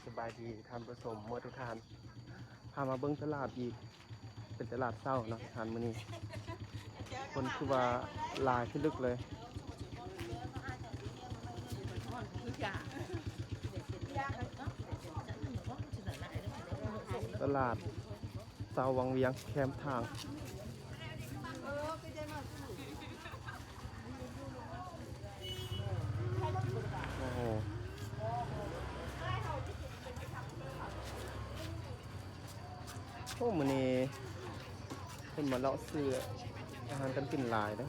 ສະບາຍດີທ່ານຜູ້ຊົມເໝິດທຸກທ່ານ, ພາມາເບິ່ງຕະຫຼາດອີກ ເປັນຕະຫຼາດເຊົ້າເນາະທ່ານ. ມື້ນີ້ຄົນຄືວ່າຫຼາຍພິລຶກເລີຍ. ຕະຫຼາດເຊົ້າວັງວຽງແຄມທາງ. ໂອ້ໂຫ ໂອ້ ມື້ນີ້ເພິ່ນມາເລາະຊື້ອາຫານການກິນຫຼາຍເດ້. ອ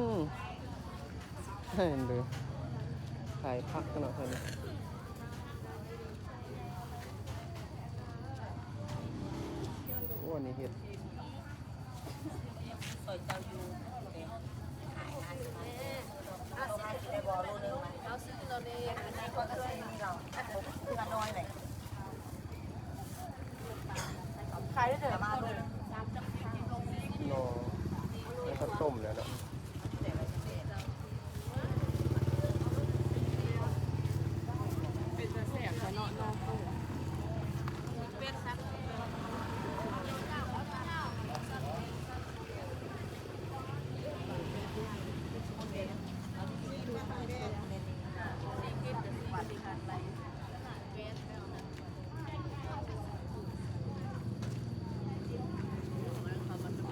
ືມ ເຫັນເດີ ຂາຍຜັກເນາະເພິ່ນ. ໂອ້ ອັນນີ້ເຫັດ ຊ່ອຍເຈົ້າຢູ່ ຂາຍງານຢູ່ ເອົາຊື້ໂລໜຶ່ງ ເອົາຊື້ໂລໜຶ່ງ ອັນນີ້ກໍຊື້ນີ້ລາວ ເຫຼືອໜ້ອຍເລີຍ. ຂາຍໄດ້ເດີ ມາໂລໜຶ່ງ ໜໍ່ ແລ້ວກໍຕົ້ມແລ້ວເນາະ. ເປັນຕາແຊບເນາະ ໜໍ່ຕົ້ມ.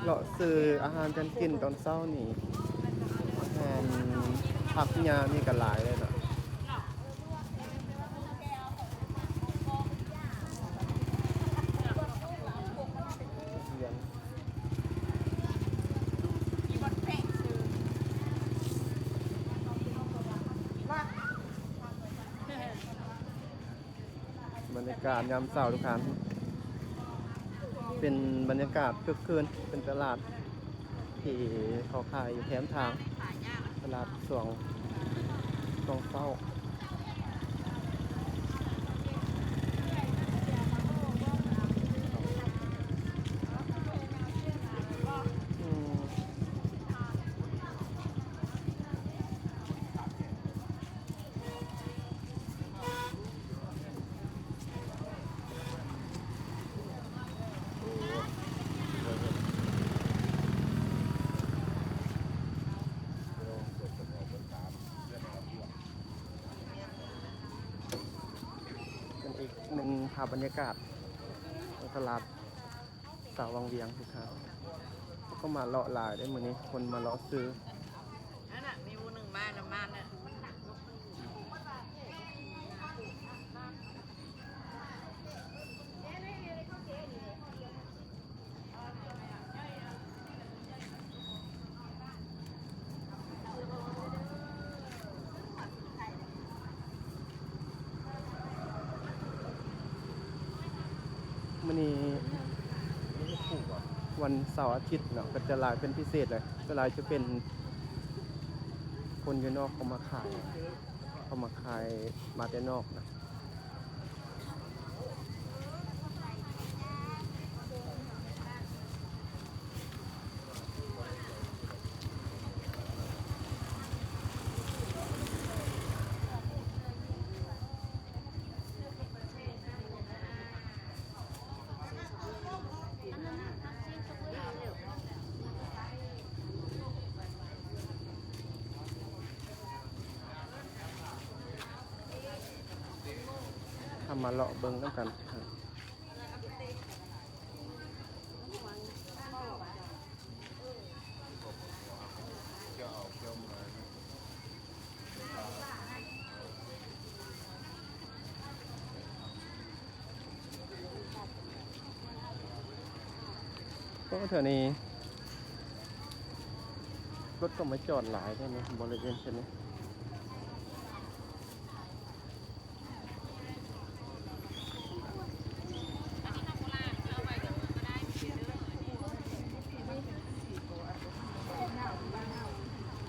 ເລາະຊື້ອາຫານການກິນຕອນເຊົ້ານີ້ ອາຫານຜັກຫຍ້ານີ້ກໍຫຼາຍເລີຍເນາະ. ບັນຍາກາດຍາມເຊົ້າທຸກທ່ານ ເປັນບັນຍາກາດຄຶກຄື້ນ ເປັນຕະຫຼາດທີ່ເຂົາຂາຍຢູ່ແຄມທາງ ຕະຫຼາດຊ່ວງ ຊ່ວງເຊົ້າ. ອືມ ເປັນອີກໜຶ່ງພາບບັນຍາກາດຂອງຕະຫຼາດ ຊາວວັງວຽງທຸກທ່ານ ເຂົາກໍມາເລາະຫຼາຍເດ້ມື້ນີ້ ຄົນມາເລາະຊື້. ອັນນະ ມີຜູ້ໜຶ່ງມານຳມານນະ. ມື້ນີ້ວັນເສົາອາທິດເນາະ ກໍຈະຫຼາຍເປັນພິເສດເລີຍ. ສ່ວນຫຼາຍຈະເປັນຄົນຢູ່ນອກເຂົາມາຂາຍ ເຂົາມາຂາຍ ມາແຕ່ນອກນະ. ເຮົາມາເລາະເບິ່ງນຳກັນ. ໂອ້ ແຖວນີ້ລົດກໍມາຈອດຫຼາຍແທ້ນີ້ ບໍລິເວນເຂດນີ້.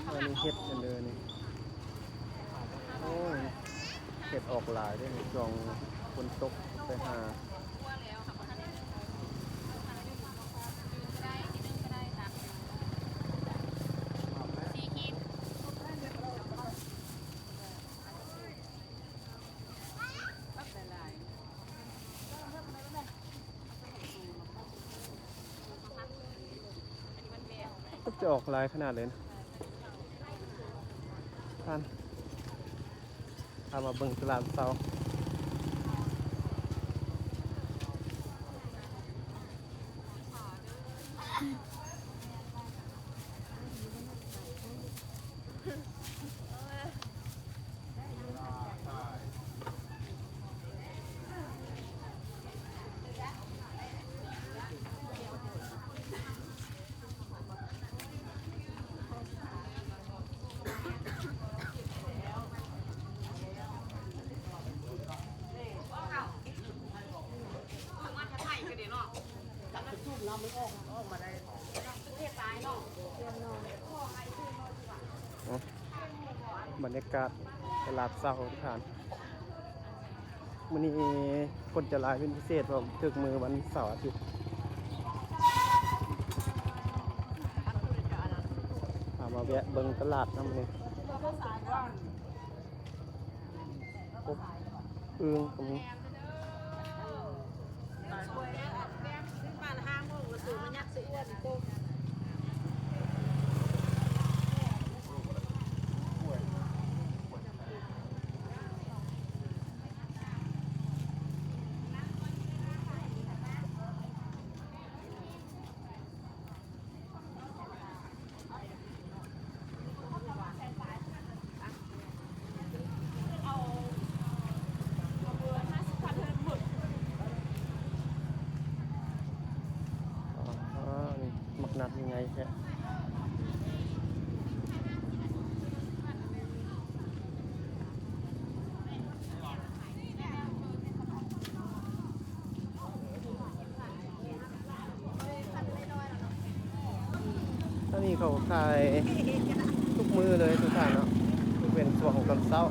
ອັນນີ້ເຫັດອັນເດີນີ້ ໂອ້ຍ ເຫັດອອກຫຼາຍເດ້ນີ້ ຊ່ວງຝົນຕົກໄປຫາ. ຈະອອກຫຼາຍຂະໜາດເລີຍນະທ່ານ. ພາມາເບິ່ງຕະຫຼາດເຊົ້າ. ບັນຍາກາດຕະຫຼາດເຊົ້າທຸກທ່ານ. ມື້ນີ້ຄົນຈະຫຼາຍເປັນພິເສດ ເພາະຖືກມື້ວັນເສົາອາທິດ. ພາມາແວະເບິ່ງຕະຫຼາດນຳມື້ນີ້. ໂອ້ ອຶ່ງກໍມີ. ອໍ ນີ້ໝາກນັດໃຫຍ່ແທ້. ອັນນີ້ເຂົາຂາຍທຸກມື້ເລີຍທຸກທ່ານເນາະ, ເວັ້ນຊ່ວງຕອນເຊົ້າ.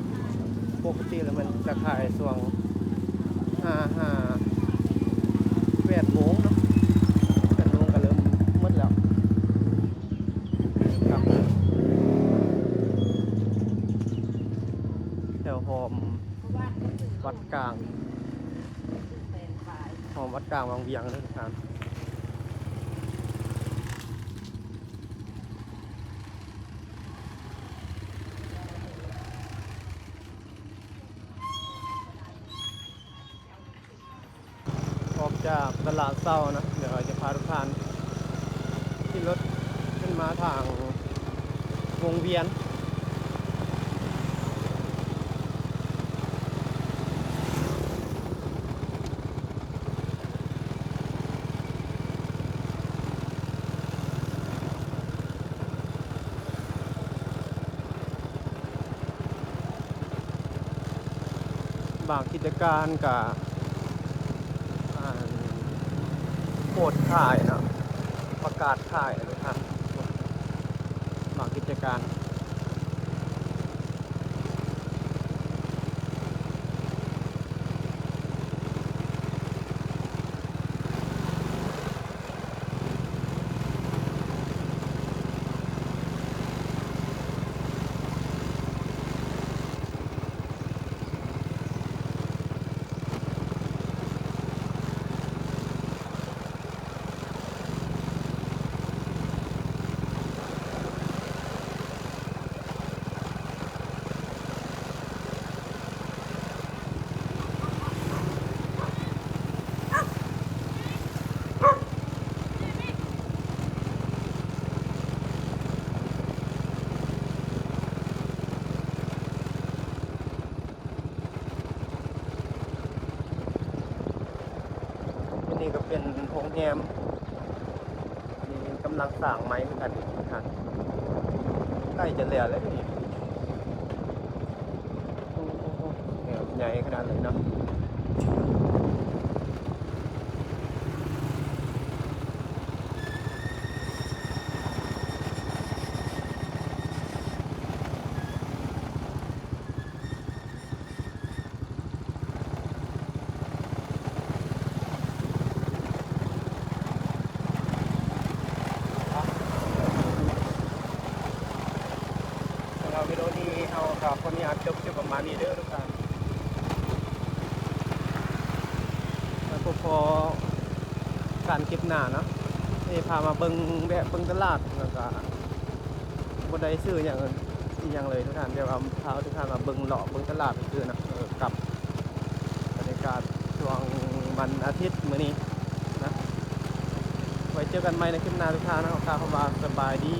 ປົກກະຕິແລ້ວມັນຈະຂາຍຊ່ວງຫ້າ ຫ້າ ແປດໂມງເນາະ, ແປດໂມງກໍເລີ່ມໝົດແລ້ວ. ແຖວຫ້ອມວັດກາງ ຫ້ອມວັດກາງວັງວຽງເດີທ່ານ. ອອກຈາກຕະຫຼາດເຊົ້ານະ, ດຽວຈະພາທຸກທ່ານຂີ່ລົດຂຶ້ນມາທາງວົງວຽນ. ບາງກິດຈະການກະ ອັນ ໂພສຂາຍເນາະ, ປະກາດຂາຍເລີຍທ່ານ, ບາງກິດຈະການ. ອັນນີ້ກໍເປັນໂຮງແຮມ ນີ້ກຳລັງສ້າງໃໝ່ຄືກັນອີກທ່ານ, ໃກ້ຈະແລ້ວແລ້ວນີ້. ໂອ້ ໃຫຍ່ຂະໜາດເລີຍເນາະ. ສຳລັບວິດີໂອນີ້ເຮົາກໍຂໍອະນຸຍາດຈົບຄລິບປະມານນີ້ເດີທຸກທ່ານ, ແລ້ວກໍພໍ້ກັນຄລິບໜ້າເນາະ. ນີ້ພາມາເບິ່ງ ແວະເບິ່ງຕະຫຼາດ ແລ້ວກໍ ບໍ່ໄດ້ຊື້ຫຍັງ ອີ່ຫຍັງເລີຍທຸກທ່ານ ແຕ່ວ່າພາທຸກທ່ານມາເບິ່ງເລາະເບິ່ງຕະຫຼາດຊື່ໆເນາະ ເອີ ກັບບັນຍາກາດຊ່ວງວັນອາທິດມື້ນີ້ນະ. ໄວ້ເຈີກັນໃໝ່ໃນຄລິບໜ້າທຸກທ່ານເນາະ ກ່າວຄຳວ່າສະບາຍດີ.